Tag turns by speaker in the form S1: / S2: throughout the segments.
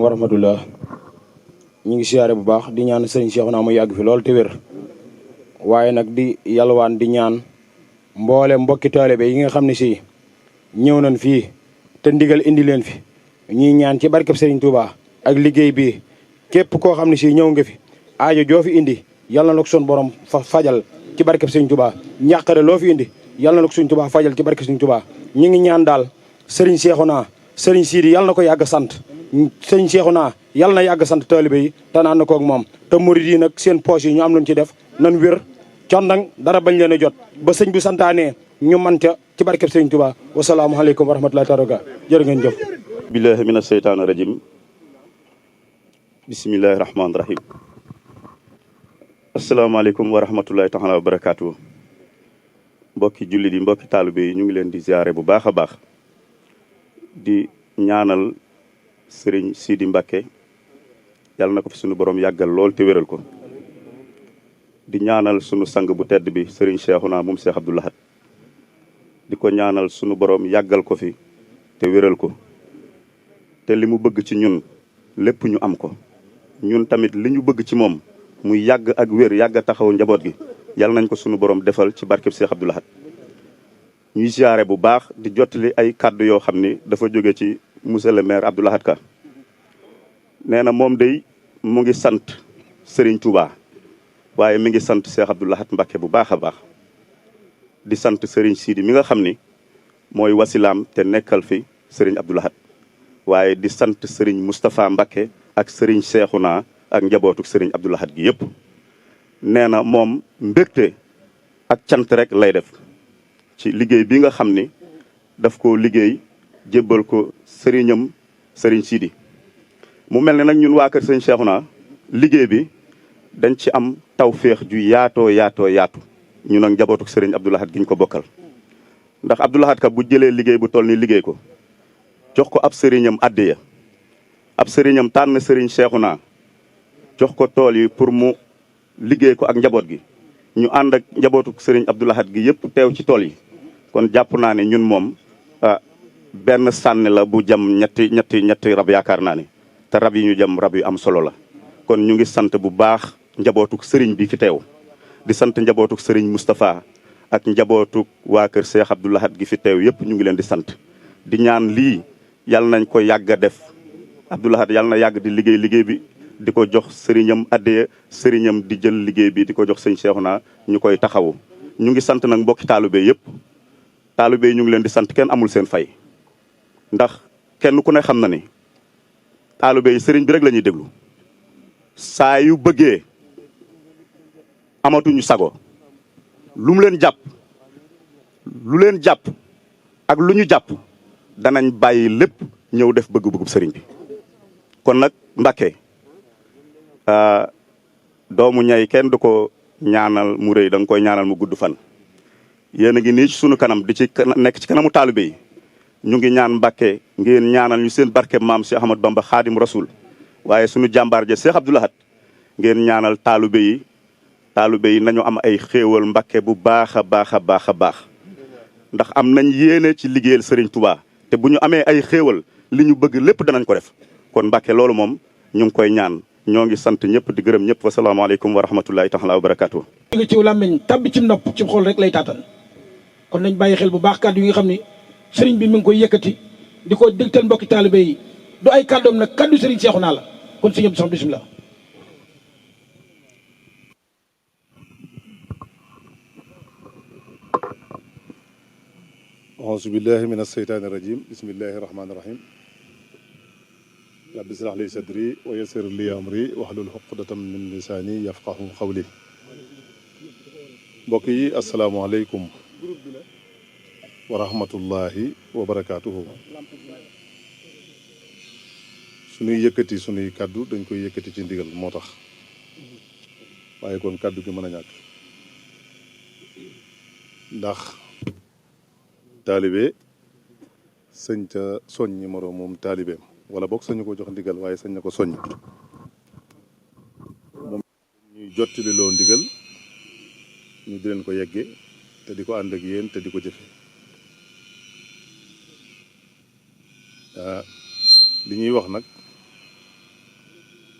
S1: wa rahmatullah. ñu ngi siyaare bu baax di ñaan sëriñ Cheikhouna mu yàgg fi lool te wér waaye nag di yalwaan di ñaan mboole mbokki taalibe yi nga xam ne si ñëw nañ fii te ndigal indi leen fi ñuy ñaan ci barkeb sëriñ Touba ak liggéey bi képp koo xam ne si ñëw nga fi aajo joo fi indi yàlla na ko sun borom fajal ci barkeb sëriñ Touba ñàqare loo fi indi yàlla na ko suñ Touba fajal ci barkeb sëriñ Touba ñu ngi ñaan daal sëriñ Cheikhouna sëriñ Sidi yàlla na ko yàgg sant sëriñ Cheikhouna yàlla na yàgg sant taalibe yi te naan na koog moom te murid yi nag seen poche yi ñu am luñ ci def nan wér condang dara bañ leen a jot ba sëñ bi santaane ñu man ca ci barkeb sëriñ Touba wasalaamualeykum wa rahmatullahi taala jërë ngeen jëf
S2: billahi mina sheytaani rajim bismillahi rahmaani rahim asalaamaaleykum wa rahmatullahi taala wa barakaatu mbokki jullit yi mbokki taalibe yi ñu ngi leen di ziare bu baax a baax di ñaanal sëriñ Sidi Mbacke yàlla na ko fi sunu borom yàggal lool te wéral ko di ñaanal sunu sang bu tedd bi sëriñ Cheikhouna moom Cheikh Abdou Lahad di ko ñaanal sunu borom yàggal ko fi te wéral ko te li mu bëgg ci ñun lépp ñu am ko ñun tamit li ñu bëgg ci moom muy yàgg ak wér yàgg a taxaw njaboot gi yàlla nañ ko sunu borom defal ci barkeb Cheikh Abdou Lahad ñuy ziare bu baax di jottali ay kàddu yoo xam ni dafa jóge ci monsieur le maire Abdou Lahad Ka nee na moom day mu ngi sant Serigne Touba waaye mi ngi sant Cheikh Abdou Lahad Mbacke bu baax a baax di sant Serigne Sidi mi nga xam ni mooy wasilaam te nekkal fi Serigne Abdou Lahad waaye di sant Serigne Moustapha Mbacke ak Serigne Cheikhouna ak njabootu Serigne Abdou Lahad gi yëpp nee na moom mbégte ak cant rek lay def ci liggéey bi nga xam ni daf ko liggéey jébbal ko sëriñam Serigne Sidi mu mel ne nag ñun waa kër Serigne Cheikhouna liggéey bi dañ ci am tawféex ju yaatoo yaatu ñun ak njabootu Serigne Abdou Lahad gi ñu ko bokkal ndax Abdou Lahad Ka bu jëlee liggéey bu toll ni liggéey ko jox ko ab sëriñam addiya ab sëriñam tànn Serigne Cheikhouna jox ko tool yi pour mu liggéey ko ak njaboot gi ñu ànd ak njabootu Serigne Abdou Lahad gi yëpp teew ci tool yi kon jàpp naa ne ñun moom benn sànni la bu jam ñetti rab yaakaar naa ne te rab yi ñu jam rab yu am solo la kon ñu ngi sant bu baax njabootuk sëriñ bi fi teew di sant njabootuk sëriñ Moustapha ak njabootuk waa kër Cheikh Abdou Lahad gi fi teew yëpp ñu ngi leen di sant di ñaan lii yàlla nañ ko yàgg a def Abdou Lahad yàlla na yàgg di liggéey bi di ko jox sëriñam addiya sëriñam di jël liggéey bi di ko jox sëñ Cheikhouna ñu koy taxawu ñu ngi sant nag mbokki taalibe yëpp taalibe yi ñu ngi leen di sant kenn amul seen fay ndax kenn ku ne xam na ni taalibe yi sëriñ bi rek la ñuy déglu saa yu bëggee amatuñu sago lu mu leen jàpp ak lu ñu jàpp danañ bàyyi lépp ñëw def bëgg-bëggub sëriñ bi kon nag Mbàkke doomu ñay kenn du ko ñaanal mu rëy da nga koy ñaanal mu gudd fan yéen a ngi nii ci sunu kanam di ci nekk ci kanamu taalibe yi ñu ngi ñaan Mbàkke ngeen ñaanal ñu seen barke maam Cheikh Ahmad Bamba Xaadim Rasul waaye sunu jàmbaar ja Cheikh Abdou Lahad ngeen ñaanal taalibe yi nañu am ay xéewal Mbàkke bu baax a baax ndax am nañ yéene ci liggéeyal Serigne Touba te bu ñu amee ay xéewal li ñu bëgg lépp danañ ko def kon Mbàkke loolu moom ñu ngi koy ñaan ñoo ngi sant ñëpp di gërëm ñëpp wasalaamaaleykum wa rahmatullahi taala wa barakaatu.
S3: nga ciw làmmiñ tabbi ci nopp ci xol rek lay taatan kon nañ bàyyi xel bu baax kàddu yi nga xam ni sëriñ bi mi ngi koy yëkkati di ko dégtal mbokki taalibe yi du ay kàddoom nag kàddu sëriñ Cheikhouna la kon sëñ Abdou sax bisimilah.
S4: auzu billahi min asheytaani rajim bismillahi rahmaani rahim rabbi israh li sadri wa yassir li amri wahlul uqdatam min lisaani yafqahu qawli mbokk yi asalaamaaleykum wa rahmatullahi wa barakaatuhu suñuy yëkkati suñuy kàddu dañ koy yëkkati ci ndigal moo tax waaye kon kàddu gi mën a ñàkk ndax taalibe sëñ ca soññi moroom moom taalibeem wala boog sañu ko jox ndigal waaye sañ na ko soññ moom ñuy jottali loo ndigal ñu di leen ko yegge te di ko ànd ak yéen te di ko jëfe li ñuy wax nag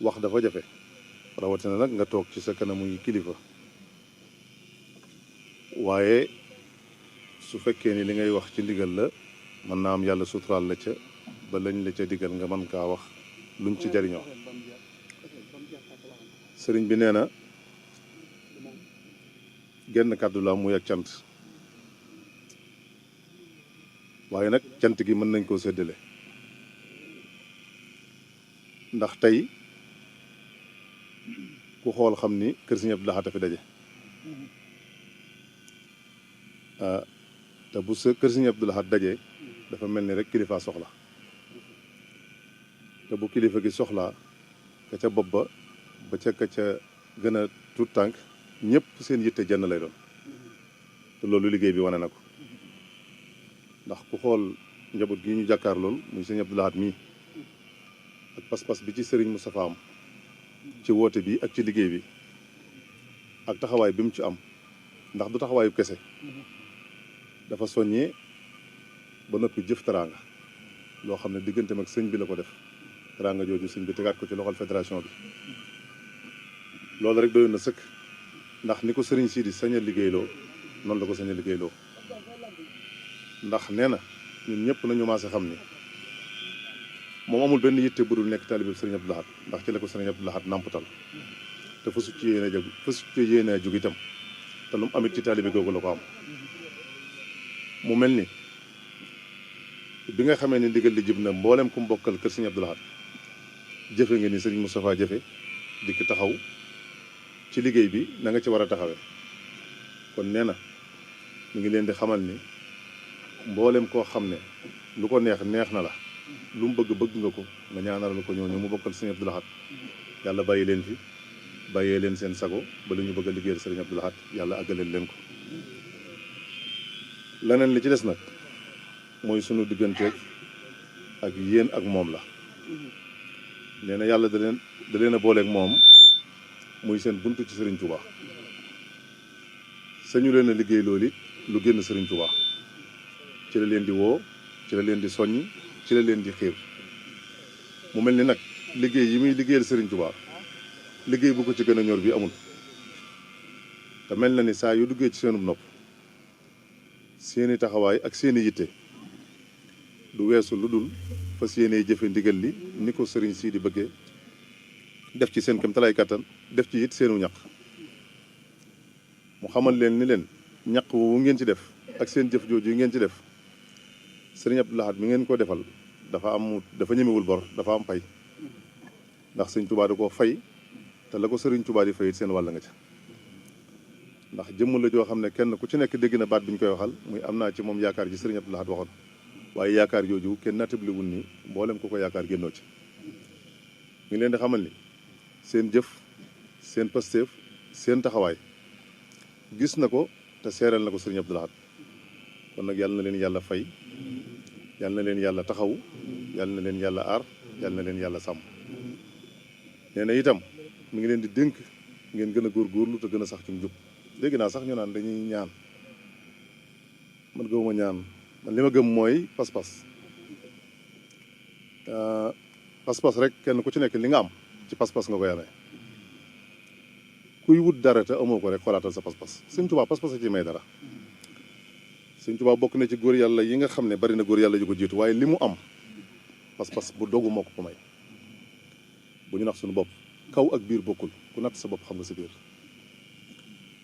S4: wax dafa jafe rawatina nag nga toog ci sa kanamuy kilifa waaye su fekkee ni li ngay wax ci ndigal la mën naa am yàlla suturaal la ca ba lañ la ca digal nga mën kaa wax luñ ci jariñoo sëriñ bi nee na genn kàddu la muy ak cant waaye nag cant gi mën nañ koo séddale ndax tey ku xool xam ni kër Sëriñ Abdou Lahad a fi daje te bu sa kër Sëriñ Abdou Lahad daje dafa mel ni rek kilifa soxla te bu kilifa gi soxlaa ka ca bopp ba ca ka ca gën a tuut tànk ñëpp seen yitte jenn lay doon te loolu liggéey bi wane na ko ndax ku xool njaboot gi ñu jàkkaar lool muy Sëriñ Abdou Lahad mii ak pas-pas bi ci Sëriñ Moustapha am ci woote bi ak ci liggéey bi ak taxawaay bi mu ci am ndax du taxawaayu kese dafa soññee ba noppi jëf teraanga loo xam ne digganteem ak sëñ bi la ko def teraanga jooju sëñ bi tegaat ko ci loxol fédération bi loolu rek doyoon na sëkk ndax ni ko sëriñ Sidi sañ a liggéeyloo noonu la ko sañ a liggéeyloo ndax nee na ñun ñëpp nañu maase xam ni moom amul benn yitte bu dul nekk taalibe Sëriñ Abdou Lahad ndax ci la ko Sëriñ Abdou Lahad nàmpatal te fasu ci yéene jug itam te lu mu amit ci taalibe googu la ko am mu mel ni bi nga xamee ni ndigal li jib na mboolem ku mu bokkal kër Sëriñ Abdou Lahad jëfe nga ni Sëriñ Moustapha jëfe dikk taxaw ci liggéey bi na nga ci war a taxawee kon nee na mu ngi leen di xamal ni mboolem koo xam ne lu ko neex na la lu mu bëgg nga ko nga ñaanal ko ñooñu mu bokkal Sëriñ Abdou Lahad yàlla bàyyi leen fi bàyyee leen seen sago ba lu ñu bëgg a liggéeyal Sëriñ Abdou Lahad yàlla àggaleel leen ko leneen li ci des nag mooy sunu digganteeg ak yéen ak moom la nee na yàlla da leen a booleeg moom muy seen buntu ci Sëriñ Touba sañu leen a liggéey loolu it lu génn Sëriñ Touba ci la leen di woo ci la leen di soññ ci la leen di xiir mu mel ni nag liggéey yi muy liggéeyal Sëriñ Touba liggéey bu ko ci gën a ñor bi amul te mel na ni saa yu duggee ci seenub nopp seeni taxawaay ak seeni yitte du weesu lu dul fas yéenee jëfe ndigal li ni ko sëriñ sii di bëggee def ci seen kam talay kattan def ci it seenu ñaq mu xamal leen ni leen ñaq woowu ngeen ci def ak seen jëf jooju yi ngeen ci def Sëriñ Abdou Lahad mi ngeen ko defal dafa ñemewul bor dafa am pay ndax Sëriñ Tuubaa da koo fay te la ko Sëriñ Tuubaa di fay it seen wàll nga ca ndax jëmm la joo xam ne kenn ku ci nekk dégg na baat bi ñu koy waxal muy am naa ci moom yaakaar ji Sëriñ Abdou Lahad waxoon waaye yaakaar jooju kenn nattabli wul ni mboolem ku ko yaakaar génnoo ci ngi leen di xamal ni seen jëf seen pasteef seen taxawaay gis na ko te seeral na ko Sëriñ Abdou Lahad kon nag yàlla na leen yàlla fay yàlla na leen yàlla taxaw yàlla na leen yàlla aar yàlla na leen yàlla sàmm nee na itam mi ngi leen di dénk ngeen gën a góorgóorlu te gën a sax ci njub dégg naa sax ñu naan dañuy ñaan man gëmuma ñaan man li ma gëm mooy pas-pas pas-pas rek kenn ku ci nekk li nga am ci pas-pas nga koy amee kuy wut dara te amoo ko rek xoolaatal sa pas-pas Sëriñ Tuubaa pas-pas a ci may dara Sëriñ Tuubaa bokk na ci góor yàlla yi nga xam ne bari na góor yàlla yu ko jiitu waaye li mu am pas-pas bu dogu moo ko may bu ñu nax suñu bopp kaw ak biir bokkul ku natt sa bopp xam nga sa biir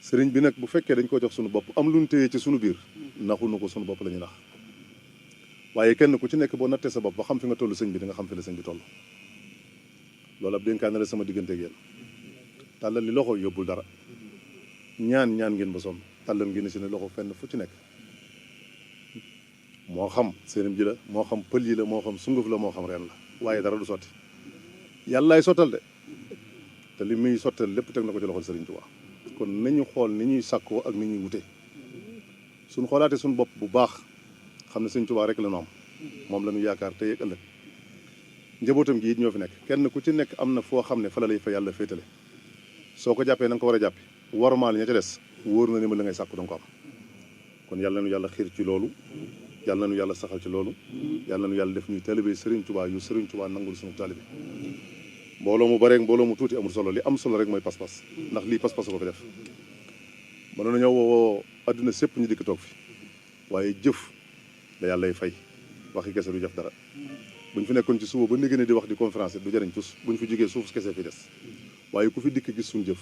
S4: sëriñ bi nag bu fekkee dañ ko jox suñu bopp am lu ñu téye ci suñu biir naxuñu ko suñu bopp la ñuy nax waaye kenn ku ci nekk boo nattee sa bopp ba xam fi nga toll sëñ bi di nga xam fi la sëñ bi toll loolu ab dénkaane la sama diggante ak yéen tàllal li loxo yóbbul dara ñaan ngeen ba sonn tàllal ngeen si ne loxo fenn fu ci nekk moo xam seenam ji la moo xam pël yi la moo xam sunguf la moo xam reen la waaye dara du sotti yàllaay sottal de te li muy sottal lépp teg na ko ci loxol Sëriñ Tuubaa kon nañu xool ni ñuy sàkkoo ak ni ñuy wute suñ xoolaatee suñu bopp bu baax xam ne Sëriñ Tuubaa rek la ñu am moom la ñu yaakaar tey ak ëllëg njabootam gi it ñoo fi nekk kenn ku ci nekk am na foo xam ne fa la lay fa yàlla féetale soo ko jàppee na nga ko war a jàppe warmaal ña ca des wóor na ni ma la ngay sàkku danga ko am kon yàlla nañu yàlla xiir ci loolu yàlla nañu yàlla saxal ci loolu yàlla nañu yàlla def ñuy taalibe Sëriñ Tuubaa yu Sëriñ Tuubaa nangul suñu taalibe mbooloo mu bare mbooloo mu tuuti amul solo li am solo rek mooy pas-pas ndax lii pas-pas ko fi def mënoon nañoo woo adduna sépp ñu dikk toog fi waaye jëf da yàlla lay fay waxi kese du jëf dara buñ fi nekkoon ci suba ba négé ne di wax di conférence du jëriñ tus buñ fi jógee suuf kese fi des waaye ku fi dikk gis suñ jëf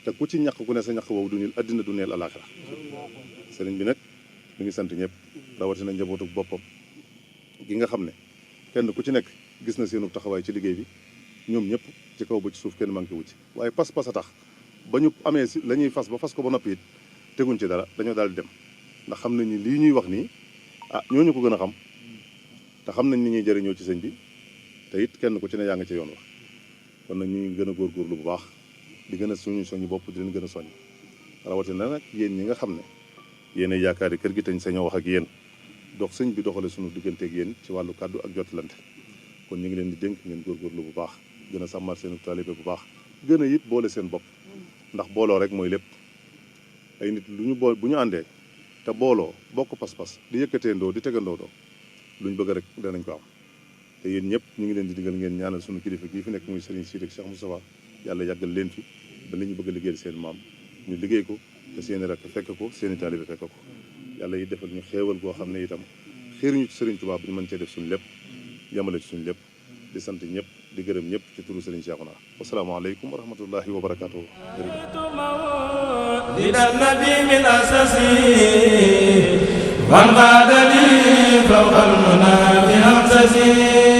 S4: te ku ci ñaq ku ne sa ñaq woowu du niil addina du neel alaxira sëriñ bi nag mi ngi sant ñëpp rawatina njabootu boppam gi nga xam ne kenn ku ci nekk gis na seenu taxawaay ci liggéey bi ñoom ñëpp ci kaw ba ci suuf kenn manqué wu ci waaye pas-pas a tax ba ñu amee si la ñuy fas ba fas ko ba noppi it teguñ ci dara dañoo daal di dem ndax xam nañ ni lii ñuy wax nii ah ñooñu ko gën a xam te xam nañ ni ñuy jëriñoo ci sëñ bi te it kenn ku ci ne yaa nga ci yoon wax kon nag ñu gën a góorgóorlu bu baax di gën a soñu bopp di leen gën a soññ rawatina nag yéen ñi nga xam ne yéen ay yaakaari kër gi tañ sañoo wax ak yéen dox sëñ bi doxale suñu digganteeg yéen ci wàllu kàddu ak jottalante kon ñu ngi leen di dénk ngeen góorgóorlu bu baax gën a sàmmal seen taalibe bu baax gën a it boole seen bopp ndax booloo rek mooy lépp ay nit lu ñu bool bu ñu àndee te booloo bokk pas-pas di yëkkateendoo di tegandoo doo luñ bëgg rek danañ ko am te yéen ñëpp ñu ngi leen di digal ngeen ñaanal suñu kilifa gii fi nekk muy Serigne Sidi ak Cheikh Moustapha yàlla yàggal leen fi ba li ñu bëgg a liggéeyal seen maam ñu liggéey ko te seeni rakk fekk ko seeni taalibe fekk ko yàlla yi defal ñu xéewal goo xam ne itam xéeruñu ci Serigne Touba bu ñu mën cee def suñu lépp yamale ci suñu lépp di sant ñëpp di gërëm ñëpp ci turu Serigne Cheikhouna wasalaamaaleykum wa rahmatullahi wa barakatuh
S5: وانقاد لي فوق المنى بأمسسي